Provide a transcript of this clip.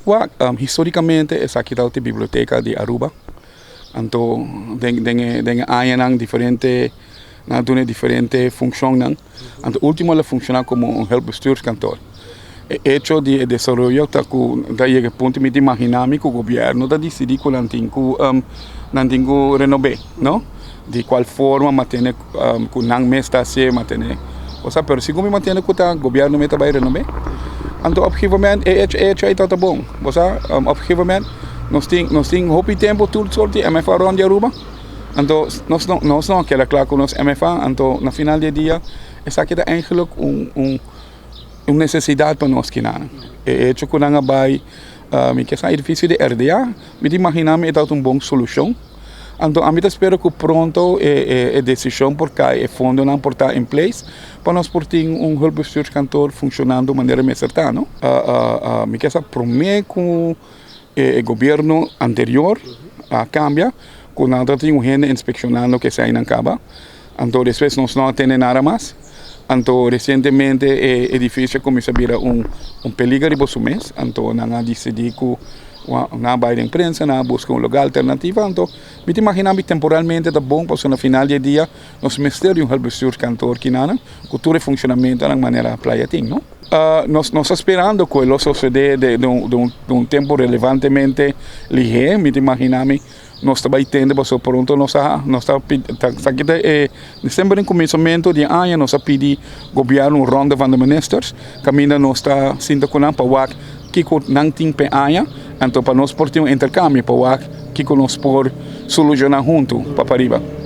Wak, histórikamente esaki ta e biblioteka di Aruba. Anto den e añanan diferente nan a duna diferente funshonnan. Anto último el a funshoná komo un hulpbestuurskantoor. E echo di e desaroyo ta ku ta yega e punto mi ta imaginá mi ku gobièrnu ta disidí ku nan tin ku nan tin ku renob'é, no? Di kual forma mantene ku nan mes ta hasié mantene osea pero segun mi mantene ku ta gobièrnu mes ta bai renob'é. Anto op gegeven moment e echo e echo ei ta bon. Bo sa op gegeven moment nos tin hopi tempu tur sort di MFA rònt di Aruba. Anto nos no a keda kla ku nos MFA. Anto na final di e dia esaki ta eigenlijk un nesesidat pa nos kinan. E echo ku nan a bai mi ke sa edifisio di RDA, mi ta imaginá mi e tabata un bon solushon. Anto ami ta spera ku pronto e desishon por kai, e fondonan por ta in place pa nos por tin un hulpbestuurskantoor funshonando manera mester ta, no? Mi ke sa promé ku e gobierno anterior a kambia ku nan ta tin un hende inspekshonando ke eseinan kaba. Anto despues nos no a tene nada mas. Anto resientemente e edifisio a kuminsá bira un peliger riba su mes. Anto nan a disidí ku nan a bai den prensa, nan a buska un lugar alternativa. Anto mi ta imaginá mi temporalmente ta bon pasobra na final di e dia nos mester di un hulpbestuurskantoor kinanan ku tur e funshonamentonan manera Playa tin, no? Nos ta sperando ku e lo sosodé den un tempu relevantemente lihé. Mi ta imaginá mi nos ta bai tende pasobra pronto nos ta esaki ta e semper den kuminsamentu di aña nos a pidi gobièrnu un ronde van de ministers kaminda nos ta sinta ku nan pa wak kiko nan tin p'e aña anto pa nos por tin un interkambio pa wak kiko nos por solushoná huntu pa pariba.